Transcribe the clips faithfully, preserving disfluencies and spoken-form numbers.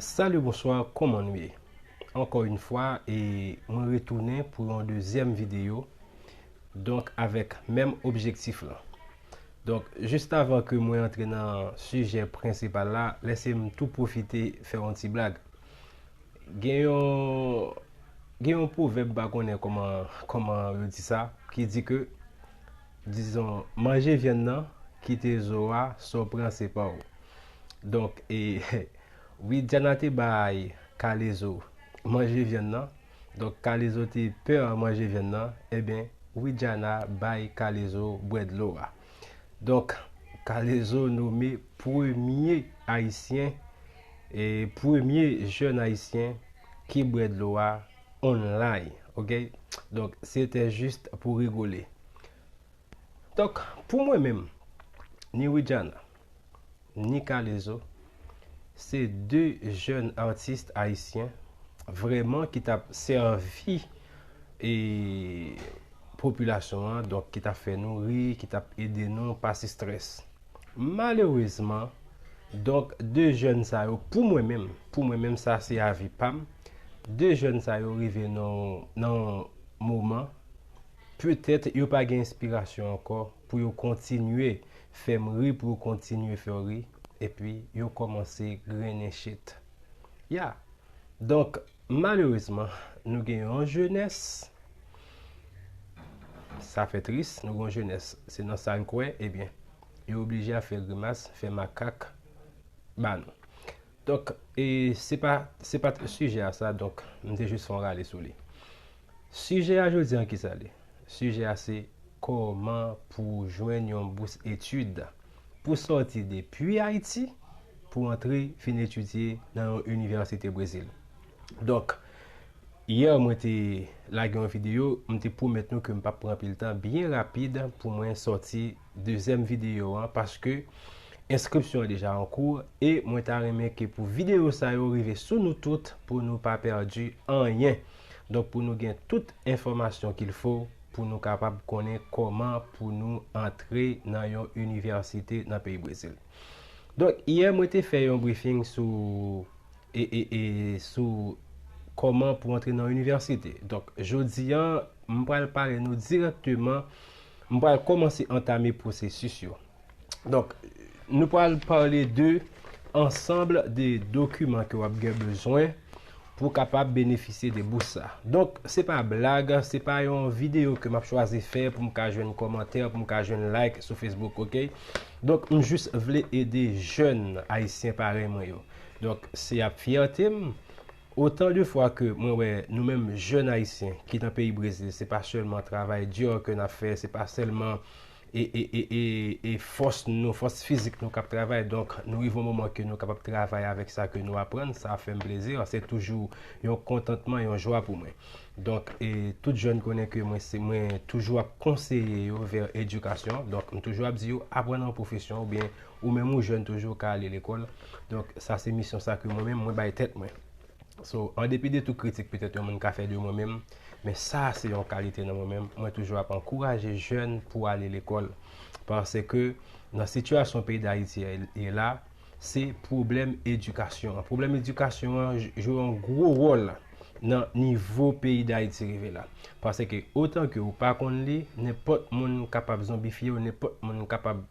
Salut, bonsoir, comment nous est? Encore une fois, et moi retourné pour un deuxième vidéo, donc avec même objectif là. Donc, juste avant que moi entre dans le sujet principal là, laissez-moi tout profiter faire un petit blague. Gen yon, gen yon pwovèb, m pa konnen kòman, kòman yo di sa, ki di ke, dizon, manje vyann nan, kite zo a, sa w pran se pa w. Donk, e, Widiana te bay Kalezo manje vyann nan. Donk, Kalezo te pè manje vyann nan. Ebyen, Widiana bay Kalezo bwè dlo a. Donk, Kalezo nome premye Ayisyen, e premye jèn Ayisyen ki bwè dlo a online, ok? Donk, se te jis pou rigole. Donk, pou mwen menm, ni Widiana, ni Kalezo, se de jèn atis ayisyen vrèman ki t ap sèvi e popilasyon an, donk ki t ap fè nou ri, ki t ap ede nou pase strès. Malerezman, donk, de jèn sa yo, pou mwen menm, pou mwen menm, sa se avi pa m, de jèn sa yo rive nan, nan yon moman, petèt yo pa gen enspirasyon ankò pou yo kontinye fè m ri, pou yo kontinye fè w ri, epi yo kòmanse grennen shit. Ya. Donk, malerezman, nou gen yon jenès, sa fè tris, nou gen yon jenès, se nan sa l kwè, ebyen, yo oblije ap fè grimas, fè makak ba nou. Donk, e se pa, se pa t sijè a sa, donk, m te jis fè yon rale sou li. Sijè a jodi an ki sa li? Sijè a se kòman pou w jwenn yon bous etid pou sòti depi Ayiti pou antre vin etidye nan yon inivèsite Brezil. Donk, yè mwen te lage yon videyo, m te pwomèt nou ke m p ap pran anpil tan, byen rapid pou mwen sòti dezyèm videyo an, paske enskripsyon an deja an kou, e mwen ta renmen ke pou videyo sa yo rive sou nou tout, pou nou pa pèdi anyen. Donk, pou nou gen tout enfòmasyon qu'il faut pou nou kapab konnen kòman pou nou antre nan yon inivèsite nan peyi Brezil. Donk, yè mwen te fè yon briefing sou, e, e, e, sou kòman pou antre nan inivèsite. Donk, jodi an, m pral pale nou dirèkteman, m pral kòmanse antame pwosesis yo. Donk, nou pral pale de ansanm de dokiman ke w ap gen bezwen pou w kapab benefisye de bous sa. Donk, se pa blag, se pa yon videyo ke m ap chwazi fè pou m ka jwenn kòmantè, pou m ka jwenn like sou Facebook, ok? Donk, m jis vle ede jèn ayisyen parèy mwen yo. Donk, se ap fyète m. Otan de fwa ke mwen wè nou menm jèn ayisyen ki nan peyi Brezil, se pa sèlman travay di ke n ap fè, se pa sèlman e, e, e, e, e fòs nou, fòs fizik nou k ap travay. Donk, nou rive yon moman ke nou kapab travay avèk sa ke nou aprann. Sa fè m plezi. Se toujou yon kontantman, yon jwa pou mwen. Donk, e tout jèn konnen ke mwen, se mwen toujou ap konseye yo vè edikasyon. Donk, m toujou ap di yo, aprann yon pwofesyon, oubyen ou menm ou jèn toujou ka ale lekòl. Donk, sa se misyon sa ke mwen menm, mwen bay tèt mwen. So, an depi de tout kritik petèt yon moun ka fè de mwen menm, men sa se yon kalite nan mwen menm. Mwen toujou ap ankouraje jèn pou ale lekòl. Paske nan sitiyasyon peyi Dayiti ye la, se pwoblèm edikasyon an. Pwoblèm edikasyon an j-, jwe yon gwo wòl nan nivo peyi Dayiti rive la. Paske otan ke ou pa konn li, nenpòt moun kapab zonbifye w, nenpòt moun kapab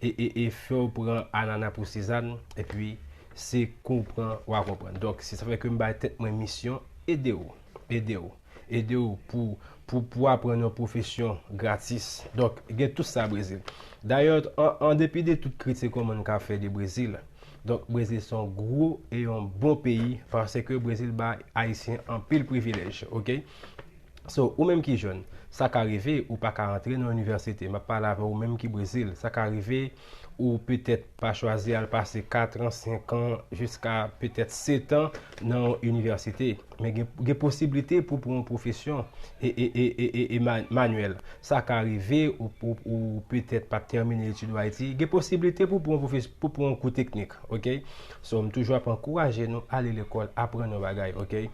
e, e, e fè w pran anana pou sizann, epi se konprann w a konprann. Donk, se sa fè ke m bay tèt mwen misyon, ede w, ede w, ede w pou, pou, pou aprann yon pwofesyon gratis. Donk, gen tout sa Brezil. Dayè, an, an depi de tout kritik yon moun ka fè de Brezil, donk, Brezil se yon gwo e yon bon peyi, paske Brezil ba Ayisyen anpil privilèj, ok? So, ou menm ki jèn, sa ka rive ou pa ka antre nan inivèsite. M ap pale avè ou menm ki Brezil. Sa ka rive ou petèt pa chwazi al pase kat an, senk an, jiska petèt sèt an nan yon inivèsite. Men gen, gen posiblite pou pran yon pwofesyon e, e, e, e, e, e ma-, manyèl. Sa ka rive ou, ou, ou petèt pa tèmine etid ou Ayiti. Gen posiblite pou pran yon pwofes-, pou pran yon kou teknik, ok? So, m toujou ap ankouraje nou ale lekòl, aprann yon bagay, ok?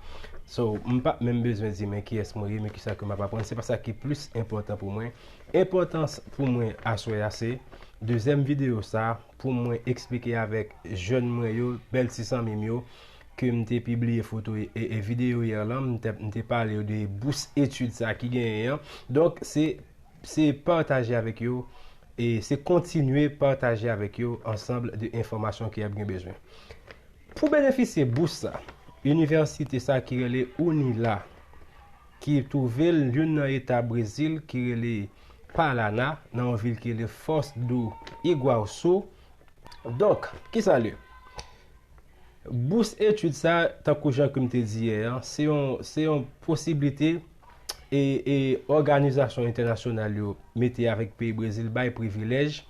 So, m p ap menm bezwen di men kiyès mwen ye, men kisa ke m ap aprann. Se pa sa ki plis enpòtan pou mwen. Enpòtans pou mwen aswè a se dezyèm videyo sa pou mwen eksplike avèk jèn mwen yo, bèl ti zanmi m yo, ke m te pibliye foto e, e videyo yè lan, m te, m te pale yo de bous etid sa ki genyen an. Donk, se, se pataje avèk yo, e se kontinye pataje avèk yo ansanm de enfòmasyon ke y ap gen bezwen. Pou benefisye bous sa, inivèsite sa ki rele UNILA, ki twouve l youn nan eta Brezil ki rele Paraná, nan yon vil ki rele Foz do Iguaçu. Donk, kisa l ye? Bous etid sa, tankou jan ke m te di yè an, se yon, se yon posiblite e, e òganizasyon entènasyonal yo mete avèk peyi Brezil bay privilèj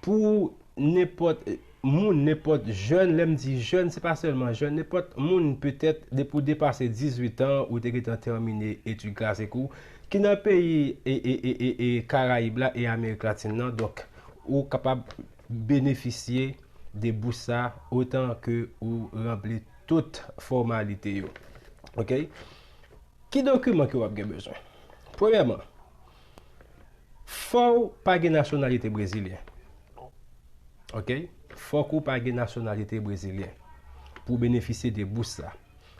pou nenpòt moun, nenpòt jèn, lè m di jèn, se pa sèlman jèn, nenpòt moun, petèt, depi w depase dizuit an, ou te gentan tèmine etid klasik ou, ki nan peyi e, e, e, e, e Karayib la e Amerik Latin nan. Donk, ou kapab benefisye de bous sa otan ke ou ranpli tout fòmalite yo. Oke? Ki dokiman ke w ap gen bezwen? Premyèman, fò w pa gen nasyonalite brezilyen. Oke? Fòk ou pa gen nasyonalite brezilyen pou benefisye de bous sa.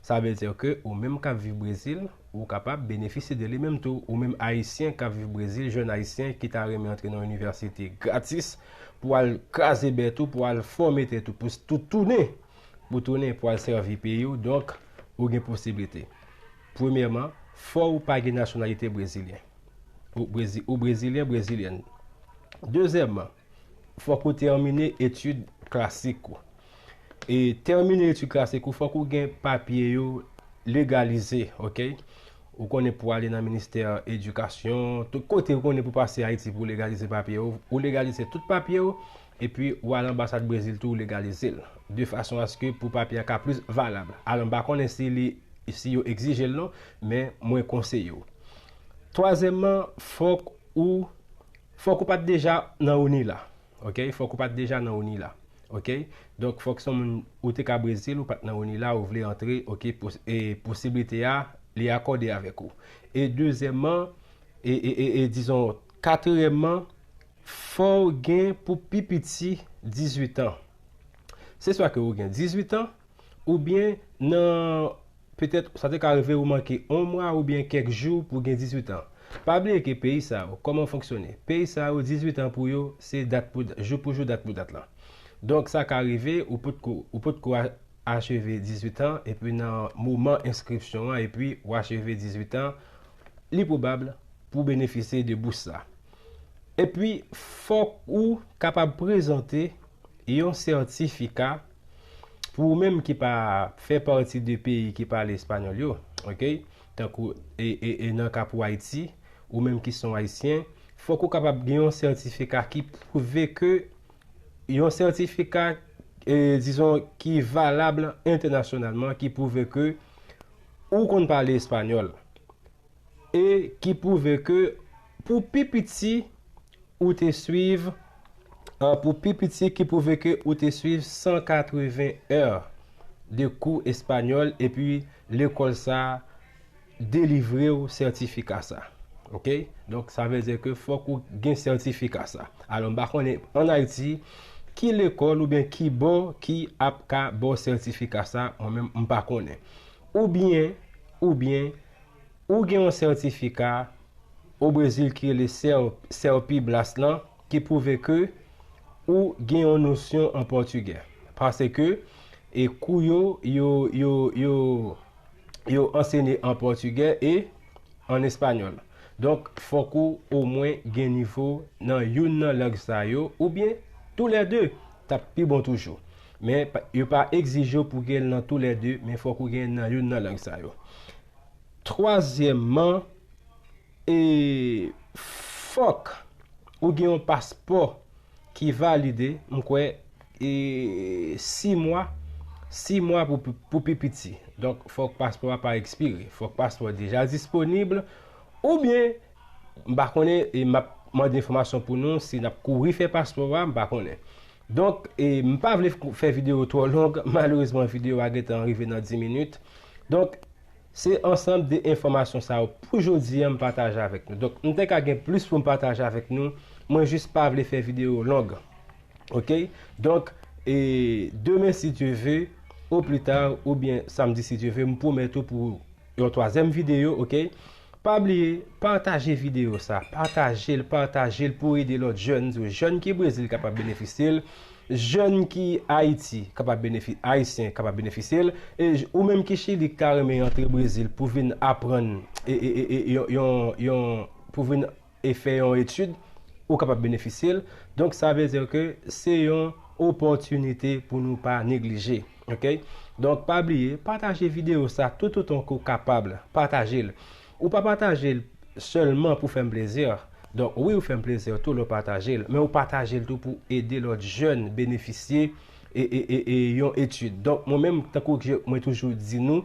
Sa vle di ke ou menm k ap viv Brezil, ou kapab benefisye de li menm tou. Ou menm Ayisyen k ap viv Brezil, jèn Ayisyen ki ta renmen antre nan inivèsite gratis pou al kraze bèt ou, pou al fòme tèt ou, pou tou tounen, pou tounen, pou al sèvi peyi w. Donk, ou gen posiblite. Premyèman, fò ou pa gen nasyonalite brezilyen. Ou, Brezi, ou brezilyen, brezilyèn. Dezyèmman, fòk ou tèmine etid klasik ou. E tèmine etid klasik ou, fòk ou gen papye yo legalize, oke? Ou konnen pou ale nan ministè edikasyon, tout kote ou konnen pou pase Ayiti pou legalize papye ou, ou legalize tout papye ou, epi ou al anbasad Brezil tou, ou legalize l. De fason aske pou papye a ka plis valab. Alò, m pa konnen si li, si yo egzije l non, men mwen konseye w. Twazyèmman, fòk ou, fòk ou pa t deja nan UNILA. Oke? Fòk ou pa t deja nan UNILA. Oke? Donk, fòk se yon moun, ou te ka Brezil, ou pa t nan UNILA, ou vle antre, oke, pos, e posiblite a, li akòde avèk ou. E dezyèmman, e, e, e, e dizon, katriyèmman, fò w gen pou pi piti dizuit an. Se swa ke ou gen dizuit an, oubyen nan, petèt, sa te ka rive ou manke yon mwa oubyen kèk jou pou gen dizuit an. Pa bliye ke peyi sa yo, kòman fonksyone? Peyi sa yo, dizuit an pou yo, se dat pou dat, jou pou jou, dat pou dat lan. Donk, sa ka rive, ou potko, ou potko a, acheve dizuit an, epi nan moman enskripsyon an, epi ou acheve dizuit an, li pwobab pou w benefisye de bous sa. Epi, fòk ou kapab prezante yon sètifika pou ou menm ki pa fè pati de peyi ki pale espanyòl yo, oke? Tankou, e, e, e nan ka pou Ayiti, ou menm ki se yon Ayisyen, fòk ou kapab gen yon sètifika ki pwouve ke, yon sètifika, e, dizon, ki valab entènasyonalman, ki pwouve ke ou konn pale espanyòl. E ki pwouve ke pou pi piti ou te swiv, a, pou pi piti ki pwouve ke ou te swiv san katreven è de kou espanyòl epi lekòl sa delivre w sètifika sa. Oke? Donk, sa vle di ke fòk ou gen sètifika sa. Alò, m pa konnen ann Ayiti ki lekòl oubyen ki bò ki ap ka ba w sètifika sa, mwen menm, m pa konnen. Oubyen, oubyen, ou gen yon sètifika o Brezil ki rele Ser, Serpiblas lan, ki pwouve ke ou gen yon nosyon an pòtigè. Paske e kou yo, yo, yo, yo, yo ansenye an pòtigè e an espanyòl. Donk, fòk ou omwen gen nivo nan youn nan lang sa yo, oubyen toulède, t ap pi bon toujou. Men, pa, yo pa egzije w pou gen nan toulède, men fòk ou gen nan youn nan lang sa yo. Twazyèmman, e fòk ou gen yon paspò ki valide, m kwè, e sis mwa, sis mwa pou, pou pi piti. Donk, fòk paspò a pa ekspire. Fòk paspò a deja disponib, oubyen, m pa konnen, e m ap mande enfòmasyon pou nou, si n ap kouri fè paspò a, m pa konnen. Donk, e m pa vle fè videyo twò long, malerezman, videyo a gentan rive nan dis minit. Donk, se ansanm de enfòmasyon sa yo pou jodi a m pataje avèk nou. Donk, m te ka gen plis pou m pataje avèk nou. Mwen jis pa vle fè videyo long. Oke? Donk, e demen, si Dye ve, o pli ta, oubyen samdi si Dye ve, m pwomèt ou pou yon twazyèm videyo, oke? Pa bliye, pataje videyo sa. Pataje l, pataje l pou ede lòt jèn. Jèn ki Brezil kapab benefisye l. Jèn ki Ayiti kapab benefi-, Ayisyen kapab benefisye l. E j-, ou menm ki Chili ki ta renmen antre Brezil pou vin aprann e, e, e, e, yon, yon, yon, pou vin e fè yon etid, ou kapab benefisye l. Donk, sa vle di ke se yon opòtinite pou nou pa neglije. Oke? Donk, pa bliye, pataje videyo sa toutotan ke w kapab. Pataje l. Ou pa pataje l sèlman pou fè m plezi. Donk, wi, ou fè m plezi tou lè w pataje l, men ou pataje l tou pou ede lòt jèn benefisye e, e, e, e yon etid. Donk, mwen menm, tankou ke mwen toujou di nou,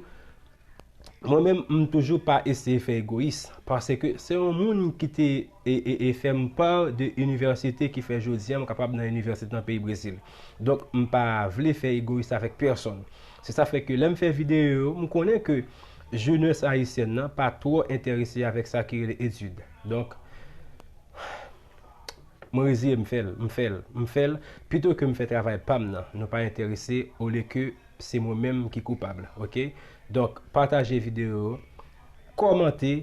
mwen menm, m toujou pa eseye fè egoyis, paske se yon moun ki te e, e, e fè m pa de inivèsite ki fè jodi a m kapab nan inivèsite nan peyi Brezil. Donk, m pa vle fè egoyis avèk pèsonn. Se sa fè ke lè m fè videyo yo, m konnen ke jenès ayisyèn nan pa twò enterese avèk sa ki rele etid. Donk, mwen reziye m fè l, m fè l, m fè l, pito ke m fè travay pa m nan. Nou pa enterese, olye ke se mwen menm ki koupab, oke? Donk, pataje videyo yo, kòmante,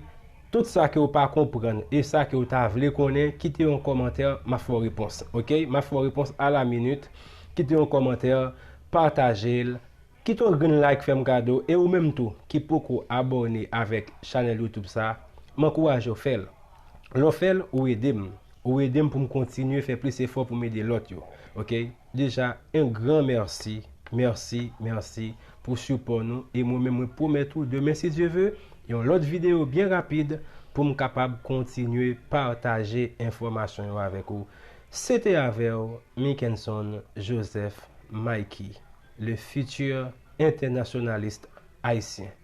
tout sa ke w pa konprann e sa ke w ta vle konnen, kite yon kòmantè, m ap fè w repons, oke? M ap fè w repons a la minit, kite yon kòmantè, pataje l, kite yon grenn like, fè m kado, e ou menm tou ki poko abòne avèk chanèl YouTube sa, m ankouraje w fè l. Lè w fè l, ou ede m. Ou ede m pou m kontinye fè plis efò pou m ede lòt yo. Oke? Deja, un grand merci, merci, merci pou sipò nou. E mwen menm, mwen pwomèt ou, demen, si Dye ve, yon lòt videyo byen rapid pou m kapab kontinye pataje enfòmasyon yo avèk ou. Se te avè w, Mickenson Joseph Mikey, le futur internationaliste haïtien.